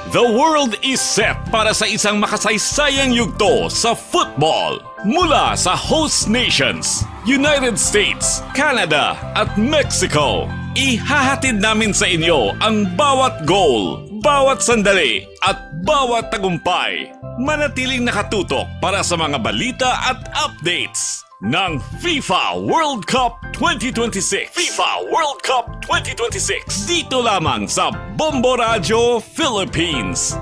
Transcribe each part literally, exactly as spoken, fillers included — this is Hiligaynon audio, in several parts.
The world is set para sa isang makasaysayang yugto sa football. Mula sa host nations, United States, Canada, at Mexico, ihahatid namin sa inyo ang bawat goal, bawat sandali, at bawat tagumpay. Manatiling nakatutok para sa mga balita at updates ng FIFA World Cup twenty twenty-six. FIFA World Cup twenty twenty-six. Dito lamang sa Bombo Radyo Philippines.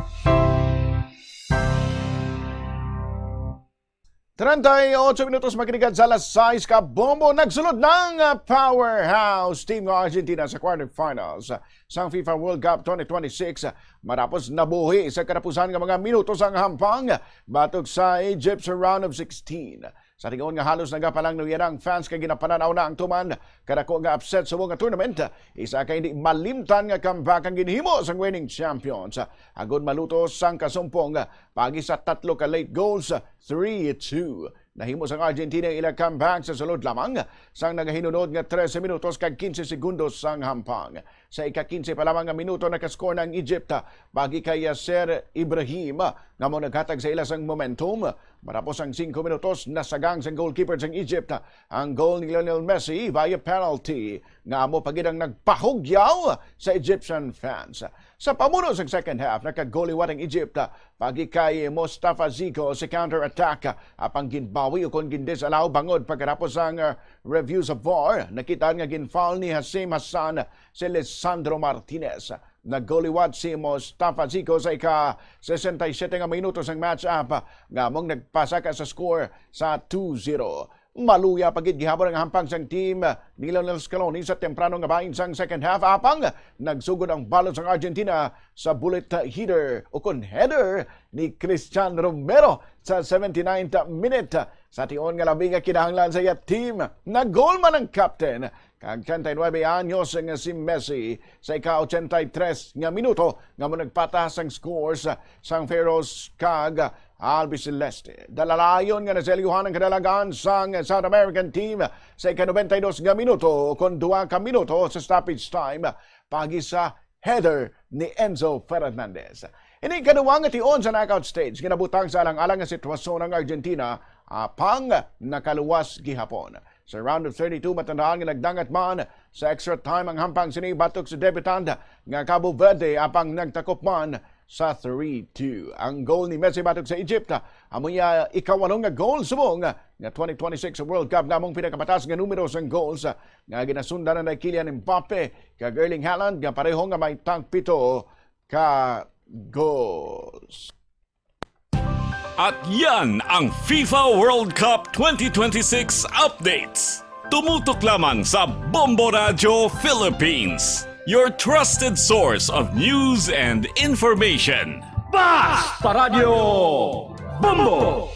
Treinta y ocho minutos makigad sa alas sais ka bombo. Nagsulod ng, ah, powerhouse team ng Argentina sa quarterfinals, ah, sang FIFA World Cup twenty twenty-six, ah, matapos nabuhi sa katapusan nga mga minutos ang hampang batok sa Egypt sa round of sixteen. Sa tion nga halos nagapalang nuya ang fans kay ginapananaw na ang tuman kadako nga upset subong nga tournament, isa ka hindi malimtan nga comeback ang ginhimo sang reigning champions, agod maluto sang kasumpong pagi sa tatlo ka late goals, three two. Nahimo sang Argentina ang ila comeback sa sulod lamang sang nagahinunod nga trese minutos kag quince segundos sang hampang. Sa ika-quince pa lamang nga minuto, nakascore na ang Egypt pagi kay Yasser Ibrahim, nga mo naghatag sa ila sang momentum. Matapos ang singko minutos, nasagang sang goalkeeper sang Egypt ang goal ni Lionel Messi via penalty, nga amo pa gid ang nagpahugyaw sa Egyptian fans. Sa pamuno sang second half, nakagoliwat ang Egypt pagi kay Mustafa Zico sa counter-attack, apang ginbawi ukon gin-disallow bangod pagkatapos sang, uh, review sa var. Nakita nga gin-foul ni Hasim Hassan si Lisandro Martinez. Naggoliwat si Mustafa Zico sa ika-sesenta y siyete nga minuto sang match-up, nga among nagpasaka sa score sa two zero. Maluya pa gid gihapon ang hampang sang team ni Lionel Scaloni sa temprano nga bahin sang second half, apang nagsugod ang balon sang Argentina sa bullet header ukon header ni Christian Romero sa seventy-ninth minute. Sa tion nga labi nga kinahanglan sa iya team, nag-goal man ang captain kag treinta y nuebe anyos nga si Messi sa ika-ochenta y tres nga minuto, nga mo nagpatah sang scores sang Pharaohs kag Albiceleste. Dalalayon nga naselyuhan ang kadalagan sang South American team sa ika-nobenta y dos nga minuto, kon duha ka minuto sa stoppage time, pagi sa header ni Enzo Fernandez. Ini ikaduha nga tion sa knockout stage nga nabutang sa alang-alang nga sitwasyon ang Argentina, apang nakaluwas gihapon. Sa round of thirty-two, matandaan nga nagdangat man sa extra time ang hampang sini batok sa debutant nga Cabo Verde, apang nagtakop man sa three two. Ang goal ni Messi batok sa Egypt amo iya ikawalo nga goal subong nga twenty twenty-six World Cup, nga among pinakapatas nga numero sang goals nga ginasundan na ni Kylian Mbappe kag Erling Haaland, nga pareho nga may tag pito ka goals. At yan ang FIFA World Cup twenty twenty-six updates. Tumutok lamang sa Bombo Radyo Philippines, your trusted source of news and information. Basta Radyo Bombo!